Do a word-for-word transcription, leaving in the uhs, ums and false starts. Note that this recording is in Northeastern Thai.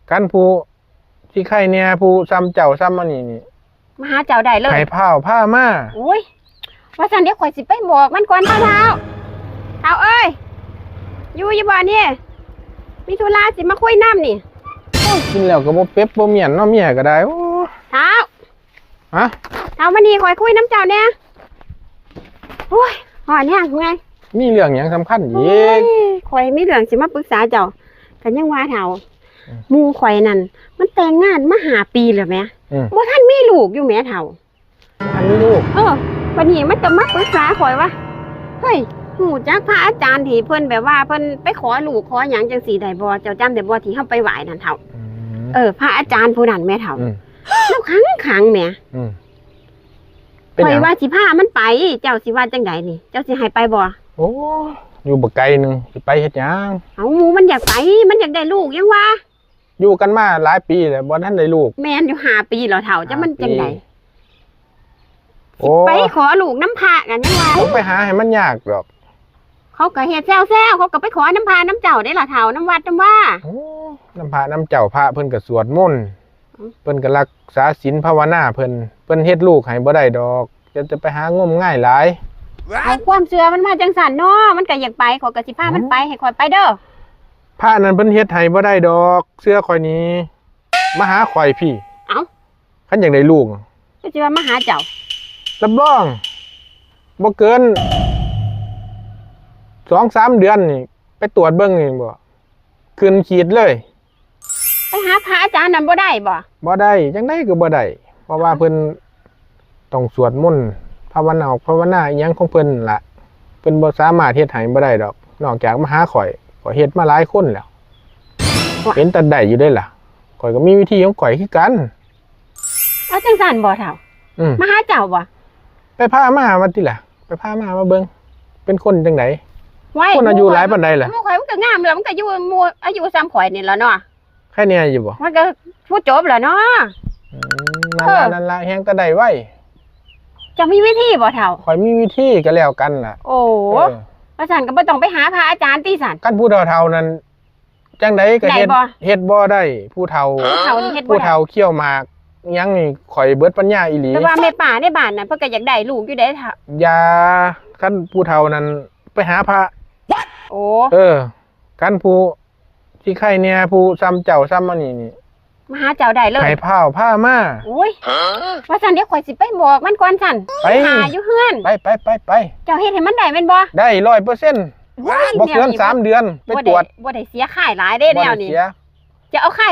คันผู้ที่ใครเนี่ย ผู้ซ้ำเจ้าซ้ำอันนี้นี่ มาหาเจ้าได้เลย ให้พาพามา โอ้ย ว่าซั่นเดี๋ยวข่อยสิไปบอกมันก่อน เฒ่า เฒ่า เฒ่าเอ้ย อยู่อยู่บ่นี่ มีธุระสิมาคุยนำนี่ โอ้ย กินแล้วก็บ่เป๊บบ่เมียนเนาะ เมียก็ได้ โอ้ เฒ่า ฮะ เฒ่า มานี่ ข่อยคุยนำเจ้าแหน่ โอ้ย ฮ้อนแฮงเมื่อย มีเรื่องหยังสำคัญอีก โอ้ย ข่อยมีเรื่องสิมาปรึกษาเจ้า ก็ยังว่าเฒ่า อืม หมู่ข่อยนั่น มันแต่งงานมาห้าปีแล้วแหม อืม บ่ทันมีลูกอยู่แหมเฒ่า บ่ทันมีลูก เออ บัดนี้มันก็มาปรึกษาข่อยว่า เฮ้ย ฮู้จักพระอาจารย์ที่เพิ่นแบบว่าเพิ่นไปขอลูกขอหยังจังซี่ได้บ่ เจ้าจำได้บ่ที่เฮาไปไหว้นั่นเฒ่า อืม เออ พระอาจารย์ผู้นั้นแหมเฒ่า อืม ลาวขังขังแหม อืม เป็นหยัง ข่อยว่าสิพามันไป เจ้าสิว่าจังใดนี่ เจ้าสิให้ไปบ่ โอ้ อยู่บักไกลหนึ่ง สิไปเฮ็ดหยัง เอ้า หมู่มันอยากไป มันอยากได้ลูกยังว่า อยู่กันมาหลายปีแล้ว บ่ทันได้ลูก แม่นอยู่ห้าปีแล้วเฒ่า จะมันจังใด ห้าปี สิ โอ้ ไปขอลูกนำพระกันยังว่า ต้องไปหาให้มันยากดอก เขาก็เฮ็ดแซวๆ เขาก็ไปขอนำพระนำเจ้าเด้ล่ะเฒ่า นำวัดนำวา โอ้ นำพระนำเจ้า พระเพิ่นก็สวดมนต์ อืม เพิ่นก็รักษาศีลภาวนาเพิ่น เพิ่นเฮ็ดลูกให้บ่ได้ดอก จะ จะไปหางมงายหลาย เอาความเชื่อมันมาจังซั่นเนาะ มันก็อยากไป ข้อยก็สิพามันไป อืม ให้ข้อยไปเด้อ พระนั้นเพิ่นเฮ็ดให้บ่ได้ดอก เชื่อข้อยนี่ มาหาข้อยพี้ เอ้า คันอยากได้ลูก ก็สิว่ามาหาเจ้า รับรอง บ่เกิน สองสามเดือนนี่ ไปตรวจเบิ่งนี่บ่ ขึ้นขีดเลย ไปหาพระอาจารย์นั่นบ่ได้บ่ บ่ได้ จังใดก็บ่ได้ เพราะว่าเพิ่นต้องสวดมนต์ ภาวนาออกภาวนาอิหยังของเพิ่นนั่นล่ะ เพิ่นบ่สามารถเฮ็ดให้บ่ได้ดอก นอกจากมาหาข้อย ข้อยเฮ็ดมาหลายคนแล้ว ว้า เป็นตาได้อยู่เด้ล่ะ ข้อยก็มีวิธีของข้อยคือกัน เอาจังซั่นบ่เฒ่า อืม มาหาเจ้าบ่ ไปพามาว่าติล่ะ ไปพามา มาเบิ่ง เป็นคนจังใด ว้าย คนอายุหลายปานใดล่ะ หมู่ข่อยมันก็งามแล้ว มันก็อยู่หมู่อายุส่ำข่อยนี่ล่ะเนาะ ใครแน่อยู่บ่ มันก็ผู้จบแล้วเนาะ อืม นั่นล่ะ เออ นั่นล่ะ แฮงตาได้ไว เจ้ามีวิธีบ่เฒ่า ข้อยมีวิธีก็แล้วกันล่ะ โอ้ เออ ว่าซั่นก็บ่ต้องไปหาพระอาจารย์ติซั่น คันผู้เฒ่าๆนั่น จังใดก็เฮ็ด ได้บ่ เฮ็ดบ่ได้ ผู้เฒ่า ผู้เฒ่านี่เฮ็ดบ่ได้ ผู้เฒ่าเคี้ยวหมากหยังนี่ ข้อยเบิดปัญญาอีหลี แต่ว่าแม่ป้าในบ้านน่ะ เพิ่นก็อยากได้ลูกอยู่เด้เฒ่า อย่า คันผู้เฒ่านั่น ไปหาพระ โอ้ เออ คันผู้ที่ใครเนี่ย ผู้ซ้ำเจ้าซ้ำอันนี้นี่ มาหาเจ้าได้เลย ให้พาพามา โอ้ย ว่าซั่นเดี๋ยวข่อยสิไปบอกมันก่อนซั่น ไป หาอยู่เฮือน ไป ไป ไป ไป เจ้าเฮ็ดให้มันได้แม่นบ่ ได้ ร้อยเปอร์เซ็นต์ ว้าย บ่เกิน แนวนี้ สามเดือน ไป บ่ได้ ตรวจ บ่ได้เสียค่ายหลายเด้ บ่ได้ แนวนี้ เสีย จะเอาค่าย